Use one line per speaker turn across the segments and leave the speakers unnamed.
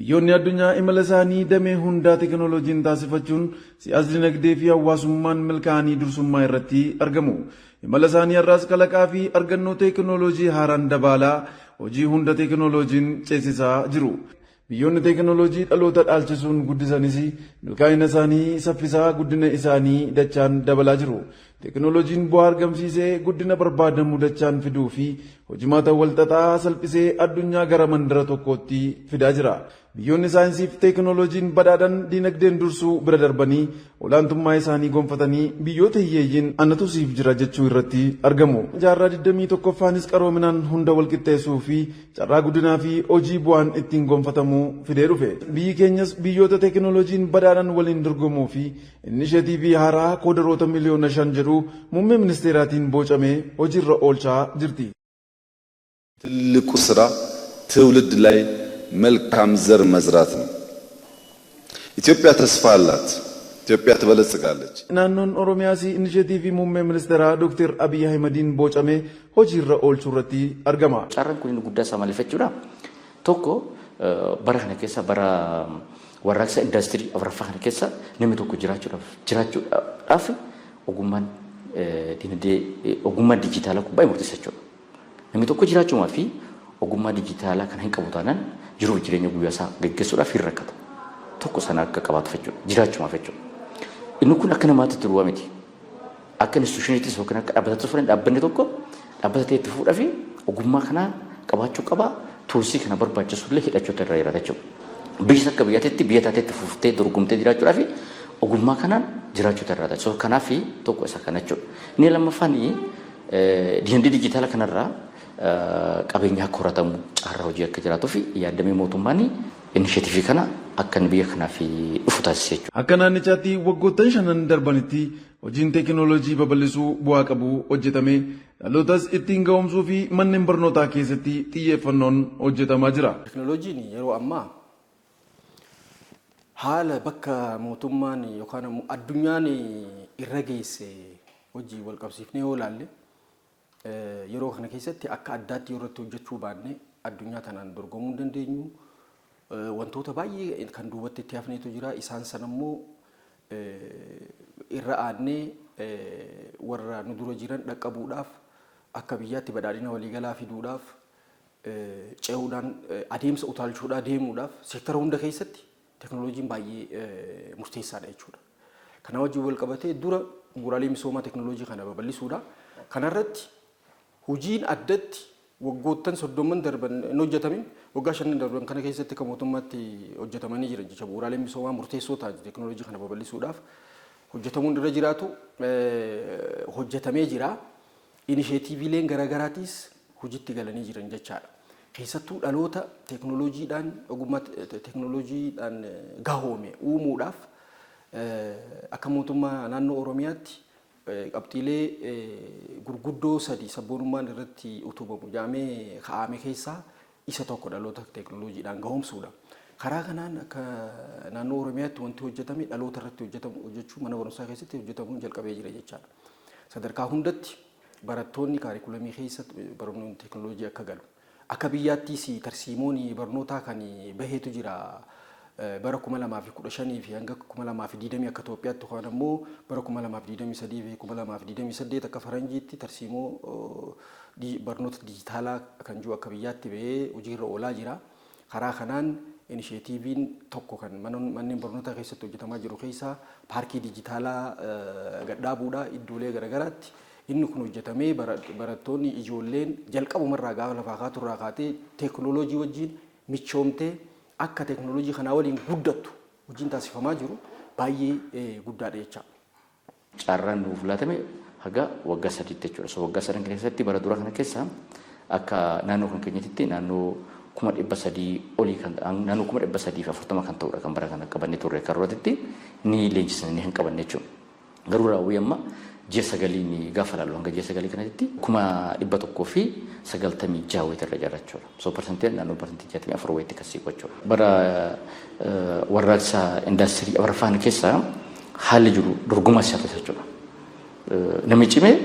Biyyoonni addunyaa imala isaanii damee hundaa teekinooloojiin taasifachuun siyaas dinagdee fi hawaasummaan milkaa'anii dursummaa irratti argamu. Imala isaanii har'aas kalaqaa fi argannoo teekinooloojii haaraan dabaalaa hojii hunda teekinooloojiin ceesisaa jiru. Biyyoonni teekinooloojii dhaloota dhaalchisuun guddisanis milkaa'ina isaanii saffisaa guddina isaanii dachaan dabalaa jiru. Teekinooloojiin bu'aa argamsiisee guddina barbaadamu dachaan fiduu fi hojimaata walxaxaa salphisee addunyaa gara mandara tokkootti fidaa jira. Biyyoonni saayinsii fi teekinooloojiin badhaadhan dinagdeen dursuu bira darbanii olaantummaa isaanii gonfatanii biyyoota hiyyeeyyiin anatu siif jira jechuu irratti argamu. Jaarraa 21ffaanis qaroominaan hunda walqixxeessuu fi carraa guddinaa fi hojii bu'aan ittiin gonfatamu fidee dhufe. Biyyi keenyas biyyoota teekinooloojiin badhaadhan waliin dorgomuu fi inisheetiivii haaraa koodaroota 5 miliyoona jedhu muummee ministeeraatiin bocamee hojiirra oolchaa jirti.
ትልቁ ስራ ትውልድ ላይ መልካም ዘር መዝራት ነው። ኢትዮጵያ ተስፋ አላት። ኢትዮጵያ ትበለጽጋለች።
Naannoon Oromiyaas inisheetiivii muummee ministeeraa Dr. Abiyyi Ahimadiin bocamee hojiirra oolchuu irratti argama.
Carraan kun inni guddaa isaa maaliif jechuudha? Tokko, bara kana keessa, bara warraaqsa indaastirii afuraffaa kana keessa, namni tokko jiraachuudhaaf ogummaan dinagdee, ogummaan dijitaalaa kun baay'ee murteessa jechuudha. Namni tokko jiraachuumaa fi ogummaa dijitaalaa kana hin qabu taanaan jiruuf jireenya guyyaa isaa gaggeessuudhaaf hin rakkata. Tokko sana akka qabaatu jechuudha. Jiraachumaaf jechuudha. Inni kun akka namaatti turuwaa miti. Akka institutioniittis yookiin akka dhaabbataatti fuudhan, dhaabbanni tokko dhaabbata ta'e itti fuudhaa fi ogummaa kanaa qabaachuu qaba. Toolsii kana barbaachisu illee hidhachuu irra jiraata jechuudha. Biyyi akka biyyaatti biyya taateetti fuuftee dorgomtee jiraachuudhaaf ogummaa kanaan jiraachuu irra jiraata. So kanaaf tokko isa kana jechuudha. Inni lammaffaan, dinagdee dijitaala kanarraa qabeenya akka horatamu, carraa hojii akka jiraatuu fi yaadamee mootummaan inisheetiivii kana akka inni biyya kanaaf dhufu taasise jechuudha.
Akka naannichaatti waggoottan shanan darbanitti hojiin teekinooloojii babal'isuu bu'aa qabu hojjetame, dhalootas ittiin ga'oomsuu fi manneen barnootaa keessatti xiyyeeffannoon hojjetamaa jira.
Teekinooloojiin yeroo ammaa haala bakka mootummaan yookaan ammoo addunyaan irra geesse hojii wal qabsiifnee yoo ilaalle, yeroo kana keessatti akka addaatti yoo irratti hojjechuu baanne addunyaa tanaan dorgomuu hin dandeenyu. Wantoota baay'ee kan duubatti itti hafneetu jira. Isaan sana immoo irra aannee warra nu dura jiran dhaqqabuudhaaf, akka biyyaatti badhaadhina waliigalaa fiduudhaaf, ce'uudhaan adeemsa utaalchuudhaa deemuudhaaf seektara hunda keessatti teekinooloojiin baay'ee murteessaadha jechuudha. Kana wajjin wal qabatee dura bu'uuraalee misoomaa teekinooloojii kana babal'isuudha. Kanarratti hojiin addatti waggoottan 30n darban hin hojjetamin waggaa 5n darban kana keessatti kan mootummaatti hojjetamanii jiran jecha, bu'uuraalee misoomaa murteessoo ta'an teekinooloojii kana babal'isuudhaaf hojjetamuun irra jiraatu hojjetamee jira. Inisheetiiviileen garaagaraatis hojiitti galanii jiran jechaadha. Keessattuu dhaloota teekinooloojiidhaan, ogummaa teekinooloojiidhaan gahoome uumuudhaaf akka mootummaa naannoo Oromiyaatti qabxiilee gurguddoo sadi sabboonummaan irratti utubamu jedhamee kaa'ame keessaa isa tokko dhaloota teekinooloojiidhaan gahoomsuudha. Karaa kanaan akka naannoo Oromiyaatti wanti hojjetame dhaloota irratti hojjetamu hojjechuu mana barumsaa keessatti hojjetamuun jalqabee jira jechaadha. Sadarkaa hundatti barattoonni kaarikulamii keessatti barnoonni teekinooloojii akka galu. Akka biyyaattis tarsiimoon barnootaa kan baheetu jira. Bara 2015 fi hanga 2020 akka Itoophiyaatti, yookaan ammoo bara 2023 fi 2028 akka faranjiitti, tarsiimoo barnoota dijitaalaa kan jiru akka biyyaatti bahee hojiirra oolaa jira. Karaa kanaan inisheetiiviin tokko kan manneen barnootaa keessatti hojjetamaa jiru keessaa paarkii dijitaalaa gadhaabuudha iddoolee garaagaraatti. Inni kun hojjetamee barattoonni, ijoolleen jalqabumarraa gaafa lafaa kaaturraa kaatee teekinooloojii wajjin michoomtee akka teekinooloojii kanaa waliin guddattu hojiin taasifamaa jiru baay'ee guddaadha jecha.
Carraan nuuf laatame haga waggaa 3tti jechuudha. So waggaa 3 keessatti bara dura kana keessa akka naannoo kan keenyatti naannoo 300,000 olii kan ta'an, naannoo 340,000 kan ta'udha kan bara kana qabannee turre karoorratti ni leenjisanii hin qabanne jechuudha. Garuu raawwii amma ji'a 9n gaafa ilaallu, hanga ji'a 9 kanatti 196,000 wayitii irra jira jechuudha. So parsantiin naannoo 64% wayiitti kan siqu jechuudha. Bara warraaqsa indaastirii afuraffaan keessa haalli jiru dorgomaa isaa jechuudha. Namni cimee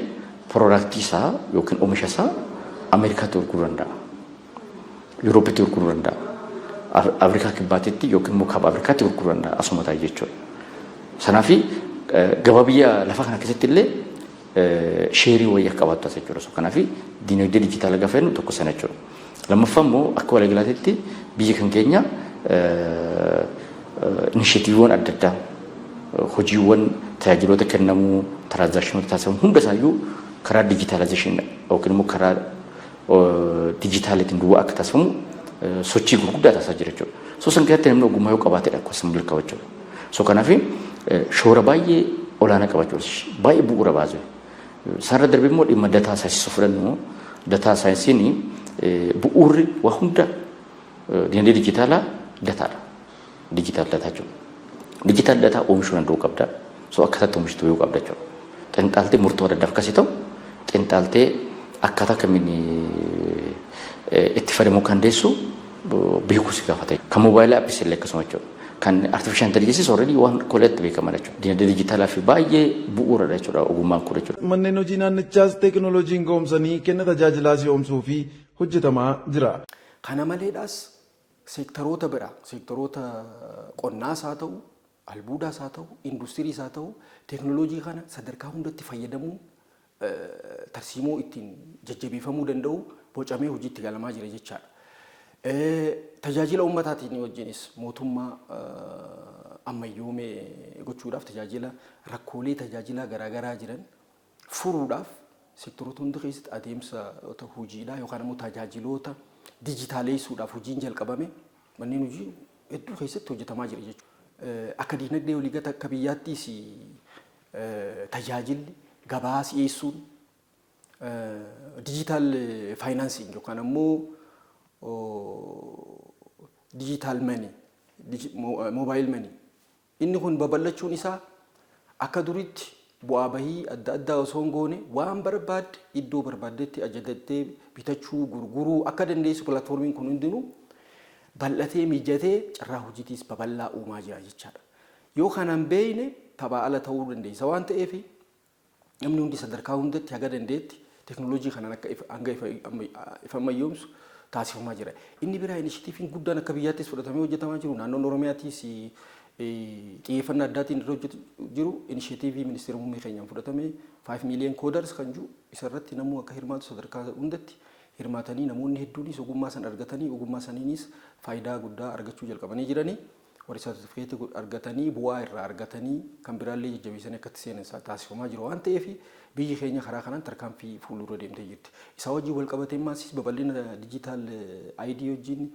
productii isaa yookiin oomisha isaa Ameerikaatti gurguruu danda'a. Yuuroopitti gurguruu danda'a. Afrikaa Kibbaatitti yookiin immoo Kaaba Afrikaatti gurguruu danda'a asuma taa'e jechuudha. Sanaafi gabaa biyya lafaa kana keessatti illee share wayii akka qabaatu taasisa jechuudha. So kanaaf diinagdee dijitaala gaafa jennu tokko sana jechuudha. Lammaffaa immoo akka waliigalaatitti biyya kan keenya initiativewwan adda addaa, hojiiwwan tajaajiloota kennamuu, transactionoota taasifamu hunda isaayyuu karaa digitalization yookiin immoo karaa dijitaalitiin duwwaa akka taasifamu sochii gurguddaa taasisaa jira jechuudha. So san keessatti namni ogummaa yoo qabaatedha akkasuma milkaa'u jechuudha. So kanaaf shoora baay'ee olaanaa qaba jechuudha. Baay'ee bu'uura baasu. Sanarra darbee immoo dhimma data science fudhannu, data scienceiin bu'uurri waa hunda dinagdee dijitaalaa dataadha. Digital data jechuudha. Digital data oomishuu danda'uu qabda. So akkataatti oomishtuu beekuu qabda jechuudha. Xinxaaltee murtoo adda addaaf akkasii ta'u, xinxaaltee akkaataa kamiin itti fayyadamuu kan dandeessu beekuu si gaafata. Kan mobile apps illee akkasuma jechuudha. Kan artificial intelligence already waan koleetti beekaman jechuudha. Dinagdee dijitaalaa fi baay'ee bu'uuradha jechuudha ogummaan kun jechuudha.
Manneen hojii naannichaas teekinooloojiin ga'oomsanii kenna tajaajilaa si'oomsuu fi hojjetamaa jira.
Kana maleedhaas seektaroota biraa, seektaroota qonnaas haa ta'u, albuudaas haa ta'u, industiriis haa ta'u, teekinooloojii kana sadarkaa hundatti fayyadamuun tarsiimoo ittiin jajjabeeffamuu danda'u bocamee hojiitti galamaa jira jechaadha. Tajaajila uummataatiin wajjinis mootummaa ammayyoomee gochuudhaaf, tajaajila rakkoolee tajaajila garaagaraa jiran furuudhaaf, seektoroota hunda keessatti adeemsa hojiidhaa yookaan immoo tajaajiloota dijitaaleessuudhaaf hojiin jalqabame manneen hojii hedduu keessatti hojjetamaa jira jechuudha. Akka diinagdee waliigala akka biyyaattis tajaajilli gabaa si'eessuun, digital financing yookaan ammoo digital money, mobile money, inni kun babal'achuun isaa akka duritti bu'aa bahii adda addaa osoo hin goone waan barbaadde iddoo barbaaddetti ajajattee bitachuu, gurguruu akka dandeessu platformiin kun hundinuu bal'atee mijatee carraa hojiitiis babal'aa uumaa jira jechaadha. Yoo kanaan beeyne taphaa ala ta'uu dandeessa waan ta'eef, namni hundi sadarkaa hundatti haga dandeetti teekinooloojii kanaan akka hanga ifa ammayyoomsu taasifamaa jira. Inni biraa initiativeiin guddaan akka biyyaattis fudhatamee hojjetamaa jiru, naannoon Oromiyaattis xiyyeeffannaa addaatiin irra hojjetu jiru, initiative ministeera muummee keenyaan fudhatame 5 million coders kan jiru, isarratti namuu akka hirmaatu sadarkaa hundatti hirmaatanii, namoonni hedduunis ogummaa san argatanii, ogummaa saniinis faayidaa guddaa argachuu jalqabanii jiranii, warri saartifikeetii argatanii bu'aa irraa argatanii kan biraallee jajjabeessanii akkatti seenan taasifamaa jiru waan ta'eef, biyyi keenya karaa kanaan tarkaanfii fuuldura deemtee jirti. Isaa wajjin wal qabatee maasis babal'ina digital ID wajjin,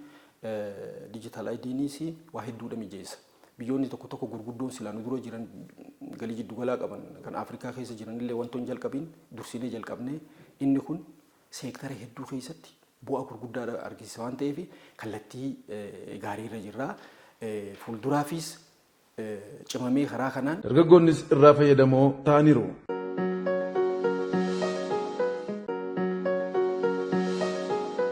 digital IDnis waa hedduudha mijeessa. Biyyoonni tokko tokko gurguddoon silaa nu dura jiran, galii jiddugalaa qaban, kan Afrikaa keessa jiran illee wantoonni jalqabin dursinee jalqabnee, inni kun seektara hedduu keessatti bu'aa gurguddaa argisiisa waan ta'eef kallattii gaarii irra jirra. Fuulduraafis cimamee karaa kanaan.
Dargaggoonnis irraa fayyadamoo ta'aniiru.